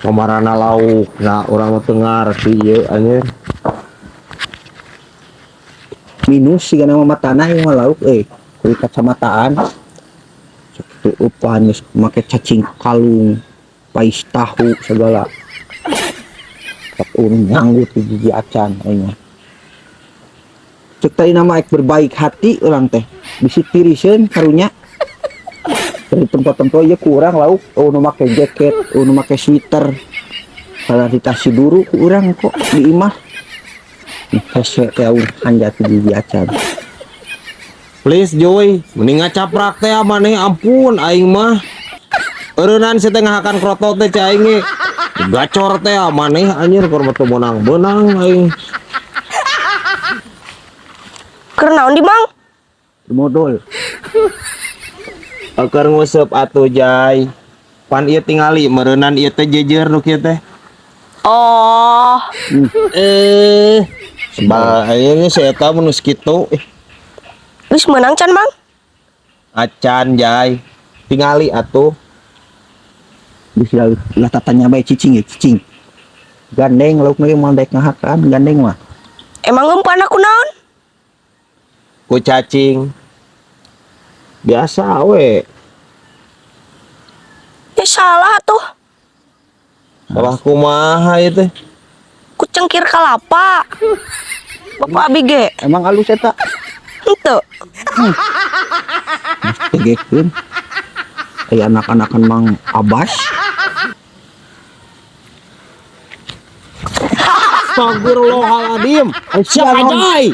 Kamarana lauk, nah urang mah teu ngarti ieu anjir. Minus sih mah matana ieu mah lauk euy. Kuy kacamataan. Sakitu eupan geus make cacing kalung, pais tahu segala. Tak urang nyanggut di gigi acan aing mah. Cek tadi nama ek berbaik hati urang teh. Bisi tiriseun karunya. Dari tempat-tempat ieu kurang lauk, oh nu make jaket, oh nu make sweater. Kalau ditasi duru ku urang kok di imah. Hese teh aung hanjat di gigi acan. Please Joy, mending ngacaprak teh maneh ampun aing mah. Eureunnan si teh ngahakan kroto teh cai aing ge. Gacor teh maneh anjir keur mah teu meunang-beunang aing. Keur naon di Mang? Modol. Keur nguseup atuh Jai. Pan ieu tingali meureunan ieu teh jejer nu kieu teh. Oh, Eh, sebal aing si eta mun geus kitu. Eh, geus meunang can Mang? Acan Jai. Tingali atuh. Geus lah tatanya bae cicing ya cicing. Gandeng lauk mah moal daek ngahakan gandeng mah. Emang ngempan aku naon? Ku cacing. Biasa we. Ya salah tuh. Salah kumaha ieu teh? Ku cengkir kalapa. Bapak abi ge. Emang alus eta? Henteu. Tegekeun. Aya anak-anakan Mang Abbas. Astagfirullahaladzim. Siap Siap, Jai.